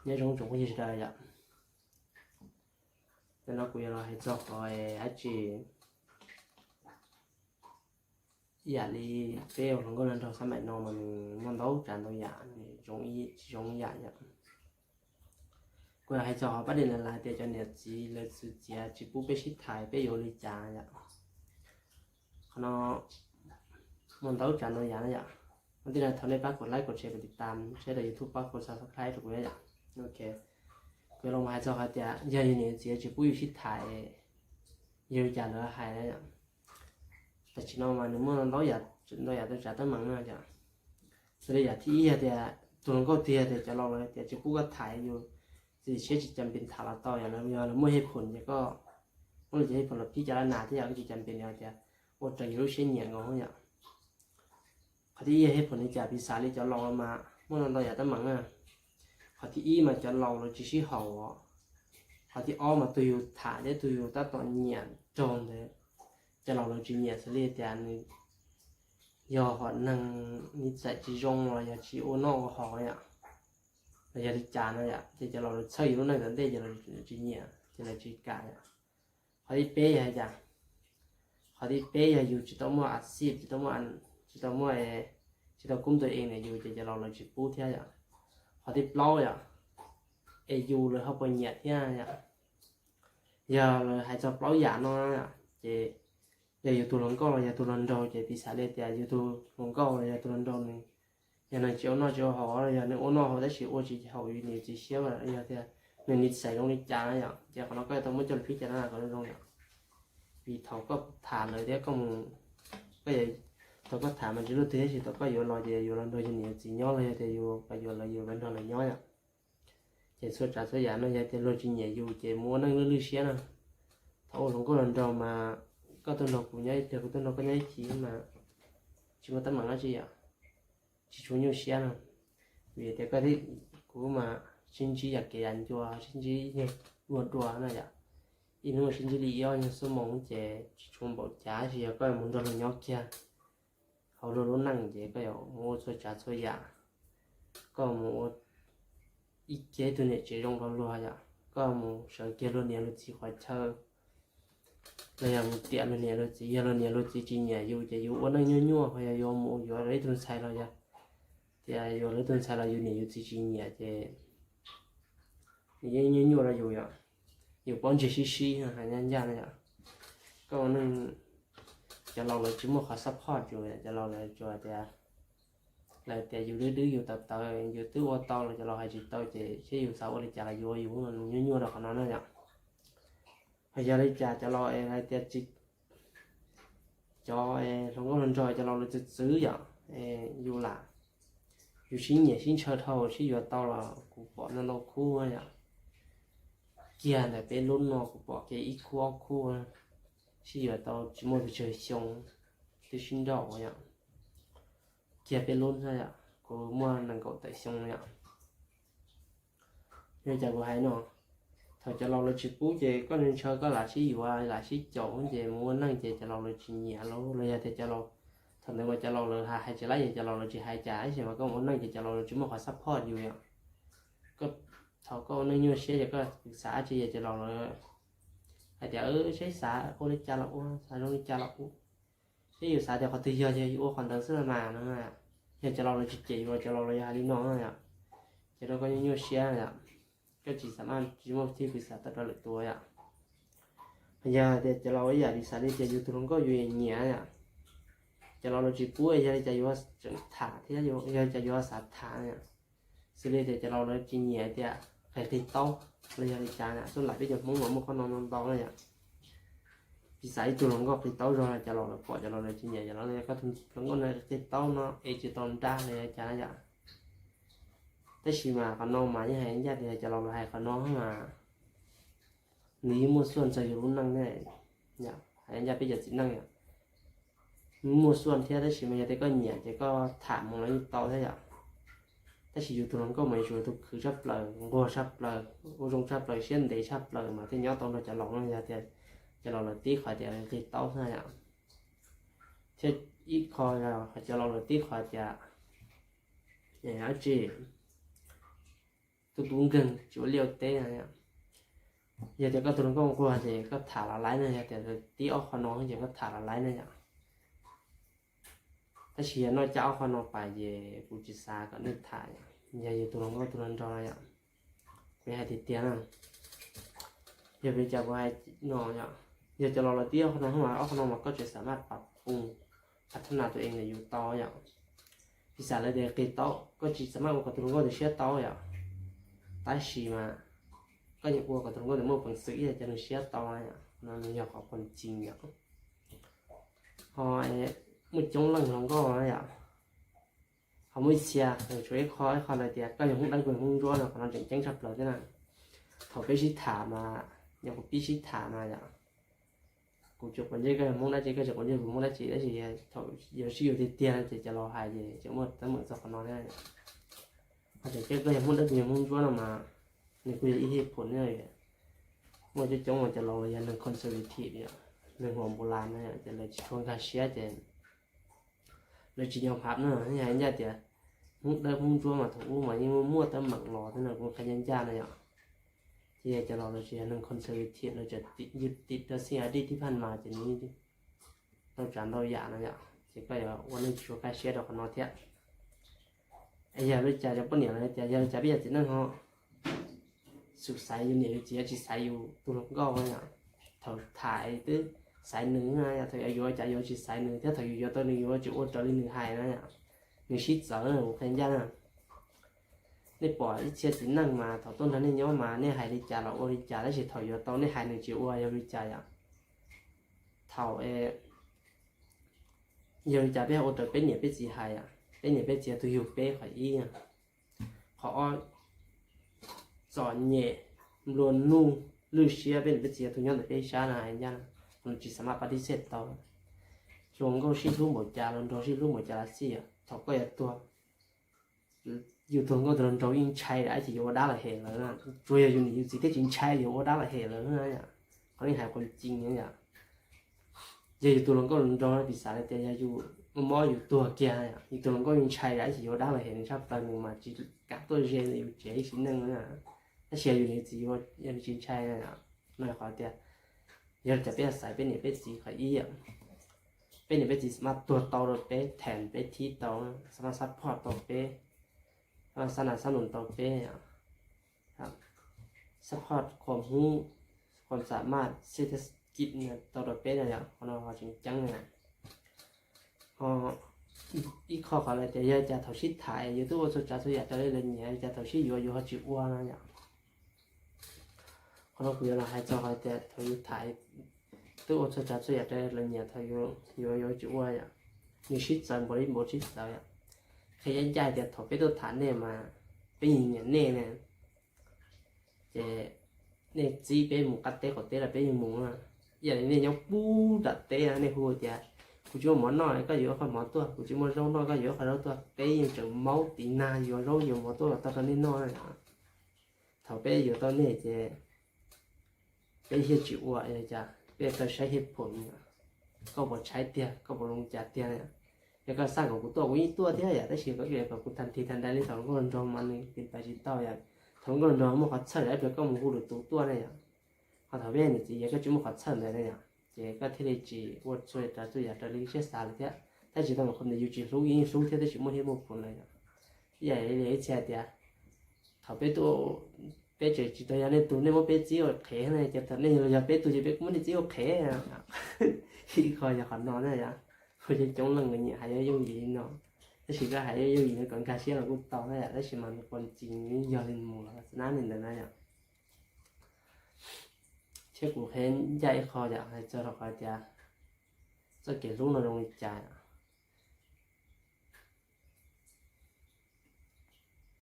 Nyob zoo tsoom phooj ywg sawv daws yom. Ntawm no kuv yuav los hais txog qhov dab tsi, ib yam li peb ua hluas nkauj hluas nraug xab maim no mas nws muaj ntau tsav ntau yam, nws zoo tsis zoo ib yam yom. Kuv yuav hais txog qhov pab dej nas las tias cov niam txiv lawv txwv txiav tsis pub peb sib thaiv, peb yuav ua li cas yom. Qhov no muaj ntau tsav ntau yam na yom. Ua ntej no thov nej pab kom like, kom share, kom tiv tam, saib rau YouTube pab kom subscribe rau kuv na yom. Ok, kuv yuav los hais txog qhov tias yog yus niam yus txiv tsis pub yus sib thaiv, yog li cas lawv hais na yom. Tam sim no mas nws muaj ntau yam, ntau yam tau tsav teeb meem na yom. Xws li yam thib ib hais tias tus hluas nkauj tiag tias cov laus lawv tias tsis pub koj thaiv yus, txiv siab tsis cam pes tham los tau yom, yog lawv muaj hej phoom ces koj muaj lawv cov hej phoom los phib cov lab nas thiab yom, koj tsis cam pes hais tias ua raws yus lub siab nyiam nkaus yom. Qhov thib ib hej phoom li cas, piv xam li cov laus mas muaj ntau yam teeb meem na. Qhov thib ib mas cov laus lawv tsis sib haum. Qhov thib ob mas tus yus tham thiab tus yus tab tom nyiam raug ntawd, cov laus lawv tsis nyiam, xws li tias nws yog hom neeg niv txais tsis zoo los yog tsis ua noj ua haus yom, los yog li cas no yom, ces cov laus lawv txhawj yus lub neej tom ntej ces lawv tsis nyiam ces lawv tsis kam yom. Qhov thib peb yog hais cas? Qhov thib peb yog yus tsis tau muaj a xij, tsis tau muaj, tsis tau muaj, tsis tau kub ntu es na yus ces cov laus lawv tsis pub thiab yom. Qhov thib plaub yom, es yus lawv ho puas nyiam thiab yom. Yog lawv hais txog plaub yam no ces yog yus tus hluas nkauj los yog tus hluas nraug ces piv xam li tias yus tus hluas nkauj los yog tus hluas nraug nws, yog nws tsis ua noj tsis ua haus los yog nws ua noj haus tab sis ua tsis haum yus niam txiv siab, yog tias nws niv xais zoo li cas na yom, ces qhov no koj yuav tau muab coj los phib cas na kom zoo yom. Vim thaum koj tham lawv thiab koj mus, koj, thaum koj tham mas tsis luaj twg tab sis thaum koj yuav los ces yuav los nrog yus niam yus txiv nyob los yog tias yus yuav los nrog lawv nyob yom. Ces txhua tsav txhua yam no yog tias luag tsis nyiam yus ces mus ua neej lwj lwj siab na. Thaum ua hluas nkauj hluas nraug mas koj tuaj nrog kuv nyob ib pliag, kuv tuaj nrog koj nyob ib chim mas tsis muaj teeb meem dab tsi yom, tsis tshua nyuaj siab na. Vim tias koj thiab kuv mas sib ntsib yam kev yam ncua, sib ntsib ib nyuag dua dua na yom, ib hnub sib ntsib li ib ob nyuag xuab moos ces tsis tshua npaum cas, tab sis yog koj mus nrog luag nyob kiag hauv luag lub neej ces koj yuav mus ua txhua tsav txhua yam, koj mus ua ib kiag ib tug niam tsev zoo rau luag yom, koj mus sawv kiag luag niam luag txiv qhov chaw los yog mus tiam luag niam luag txiv, yog luag niam luag txiv tsis nyiam yus ces yus ua neej nyuaj nyuaj, ho yog yuav mus yuav lawv ib tug ntxhais los yog tias yuav lawv ib tug ntxhais los yus niam yus txiv tsis nyiam ces nws yeej nyuaj nyuaj rau yus yom. Yus pob ntseg sib sib hais ncaj ncaj na yom. Koj ua neej, cov laus lawv tsis muaj qhov support yus, cov laus lawv tsuas tias, lawv tias yus dwb dwb yus tawv tawv, yus twb ua tau los cov laus hais tsis tau ces seb yus xav ua li cas los yus ua, yus nyuaj nyuaj rau qhov no na yom. Ho yog li cas cov laus hais tias tsis, cov hluas nkauj hluas nraug cov laus lawv txwv txwv yom, yus lam, yus sib nyiam sib ntshaw dhau sib yuav tau los kuv pom ntau ntau khub yom. Kiag ntawm peb lub no kuv pom kiag ib khub ob khub sib yuav tau tsis muaj pes tsawg xyoo twb sib nrauj yom. Kiag peb lub thiab yom, kuv muaj nees nkaum tawm xyoo yom. Yog li cas kuv hais no, thaum cov laus lawv tsis pub ces koj ntshaw koj lam sib yuav lam sib caum ces mus ua neej ces cov laus lawv tsis nyiam los los yog tias cov laus, thaum ntawd mas cov laus lawv hais tsis laib ces cov laus lawv tsis hais cas, tab sis mas koj mus ua neej ces cov laus lawv tsis muaj qhov support yus yom. Koj, thaum koj ua neej nyuaj siab ces koj xav dab tsi ces cov laus lawv hais tias seb xav ua li cas los ua, xav zoo li cas los ua, seb yus xav tias qhov twg yog yog yus ua qhov ntawd xwb mas no. Yog cov laus lawv tsis cem yus los cov laus lawv yog hais li no yom, ces rau koj nyuaj nyuaj siab yom, koj tsis xam maj tsis muaj thij pis xav tawm rau lwm tus yom. Yog tias cov laus ib yam li xav li tias yus tus hluas nkauj yus nyiam yom, cov laus lawv tsis pub yog li cas yuav tseem tham thiab, yog li cas yuav xav tham yom. Xws li tias cov laus lawv tsis nyiam tias qhis qhis taub los yog li cas, xub lam peb cov Hmoob mas muaj qhov no ntau ntau na yom. Piv xam ib tug hluas nkauj qhis taub zog los cov laus lawv pom cov laus lawv tsis nyiam, cov laus tias koj tus hluas nkauj no qhis taub no es tsis tau nrab los yog li cas na yom. Tab sis mas qhov no mas yeej hais ncaj tias cov laus lawv hais qhov no mas nws yeej muaj xuaj ntxawg yus lub neej thiab. Hais ncaj peb cov txiv neej yom, muaj xuaj thiab, tab sis mas yog tias koj nyiam ces koj tham mus los yeej tau thiab yom. Tab sis yus tus hluas nkauj mas yuav tsum yog tus khwv tshaj plaws, nquag tshaj plaws, ua zoo tshaj plaws, siab ntev tshaj plaws mas thiaj nyob tau nrog cov laus no. Yog tias cov laus lawv tib qhov tias qhis taub xwb yom, thiab ib qho cov laus lawv tib qhov tias dab tsi, tub tub nkeeg tsis ua liaj ua teb no yom. Yog tias koj tus hluas nkauj nquag ces koj tham los laib na, yog tias tib ob qho no ces koj tham los laib na yom. Tab sis yog noj caj ob qho no pais ces kuv tsis xav kom nej tham yom. Yog yus tus hluas nkauj tus hluas nraug no yom, kuv hais tiag tiag na, yog vim li cas kuv hais no yom. Yog cov laus lawv tib ob qho no, ob qho no mas koj tseem xav maj pab pum, pab thab nas tus ees ntawm yus tau yom. Piv xam lawv tias qis tau, koj tsis xav maj ua kom tus hluas nkauj tus siab tau yom. Tab sis mas koj yeej ua kom tus hluas nkauj tus muaj peev xwm ib yam cov nws siab tau yom. No nws yog qhov pom tseeb yom. Ho muaj coob leej hluas nkauj yom. Ho muaj ib txhia, tshuav ib qho, ib qho lawv tias koj yog Hmoob Dawb kuv yog Hmoob Ntsuab no, qhov no tseem ceeb tshaj plaws thiab na. Thaum peb sib tham mas, yog kuv pib sib tham mas yom, kuv tsis quav ntsej koj yog Hmoob dab tsi, koj tsis quav ntsej kuv Hmoob dab tsi, tab sis thaum yuav sib yuav tiag tiag ces cov laus hais ces tseem muaj teeb meem txog qhov no thiab. Ho tseem ceeb koj yog Hmoob Dawb kuv yog Hmoob Ntsuab no mas nws kuj yog ib hej phum na. Muaj coob coob mas cov laus yog neeg conservative yom, neeg huam npus las na yom, ces lawv tsis tshua nkag siab ces lawv tsis nyob phab no. Hais ncaj tias Hmoob Dawb Hmoob Ntsuab mas thaum ub mas yeej muaj teeb meem los thiab no, kuv qhia ncaj ncaj no yom. Ces yog cov laus lawv tsis yog neeg conservative, lawv tseem yws tim rau xib a dij tib phaj mas ces nws tau tsav ntau yam no yom, ces koj yuav ua neej tsis tshua kaj siab rau qhov no thiab. Yog li cas cov poj niam lawv tias yog li cas peb yog txiv neej ho xum xaiv yus niam yus txiv, tsis xaiv yus tus hluas nkauj yom. Thaum tham twb xaiv nws, thaum yuav yuav cas yuav tsis xaiv nws, thiab thaum yus yuav tau nws yuav tsis ua raws li nws hais na yom. Nws sib txawv, kuv qhia ncaj na. Nej pom ib txhia txiv neej mas thaum tuaj nrog nej nyob mas nej hais li cas los ua li cas, tab sis thaum yuav tau nej hais nws tsis ua, yog li cas yom? Thaum, yog li cas peb ua raws peb niam peb txiv hais, peb niam peb txiv tus yug peb qhov ib. Qhov ob, txom nyem, nplua nuj, lwj siab, peb niam peb txiv tus nyob ntawm peb sab no hais ncaj, nws tsis xav maj pab tib xej tau. Hluas nkauj sib hlub npaum cas, hluas nraug sib hlub npaum cas los xij, thaum koj yuav tuag, yus tus hluas nkauj tus hluas nraug yeej ntshai dab tsi yuav ua dab los hem lawv, tsuas yog yus niam yus txiv thiaj tsis ntshai yuav ua dab los hem lawv. Qhov no hais qhov tseeb yom. Yog yus tus hluas nkauj hluas nraug no, piv xam li tias yog yus mob yus tuag kiag, yus tus hluas nkauj yeej ntshai dab tsi yuav ua dab los hem nws tshaj plaws, nws mas tsis kam tuaj ze yus tsev ib sim neej. Tab sis yog yus niam yus txiv yuav, yog nws tsis ntshai. No qhov tias yog li cas peb xaiv peb niam peb txiv qhov ib yom. Peb niam peb txiv xav maj tuag tau rau peb, them peb thib tau, xav maj support tau peb, xav maj xab nas xab nus tau peb, support khuam hub, khuam xam maj, xij thiab kij tau rau peb no yom. Qhov no ho tseem ceeb na. Ho ib qho qhov lawv tias yog cas thaum sib tham yus twb ua txhua tsav txhua yam raws li lawv nyiam, cas thaum sib yuav yus ho tsis ua no yom. Qhov no kuv yuav los hais txog qhov tias thaum yus tham twb ua txhua tsav txhua yam raws li lawv nyiam, thaum yus yuav yus tsis ua yom, nws sib txawv npaum li npaum sib txawv yom. Qhia ncaj ncaj tias thaum peb tuaj tham nej mas peb yeej nyiam nej ne, ces nej txib peb mus qab teb qaum teb los peb yeej mus. Ib yam li nej nyob pub nram teb, nej hu tias kuv tsis muaj mov noj, koj yuav qhov mov tuaj, kuv tsis muaj zaub noj, koj yuav qhov zaub tuaj, peb yeej tseem maub tiv nag yuav zaub yuav mov tuaj los tau rau nej noj. Thaum peb yuav tau nej ces peb thiaj tsis ua, cas peb tau saib hej phom, koj puas tshaib tiag, koj puas zoo cas tiag. Yog koj xav kom kuv tuaj kuv yeej tuaj thiab yom, tab sis koj kom kuv tag nrho tag nrho li thaum nkauj nraug mas nws tiv tais tsis tau yom. Thaum nkauj nraug muaj qhov txhawj ib pliag koj mus hu lwm tus tuaj ne yom. Ho thaum peb niam txiv yog koj tsis muaj qhov txhawj ntawd ne yom, ces koj thiaj li tsis ua txhua yam raws txhua yam raws li siab xav lawm thiab. Tab sis tau qhov ntawd yus tsis hlub yeej hlub thiab, tab sis muaj hej muaj phom lawm yom. Ib yam li ib txhia tias thaum peb tuaj, peb tseem tsis tau yog nej tug, nej muab peb txib ua qhev ne, ces thaum nej yog peb tug ces peb kuj muab nej txib ua qhev. Ib qho yog qhov no na yom. Kuj coob coob leej nyiam hais yooj yooj yim li no, tab sis koj hais yooj yooj yim no kom nkag siab los kuj tau na yom, tab sis mas nws pom tseeb yog li mus los xav nab li ntawd na yom. Thiab kuv qhia ncaj ib qho yom, hais txog rau qhov tias txoj kev hlub no zoo li cas.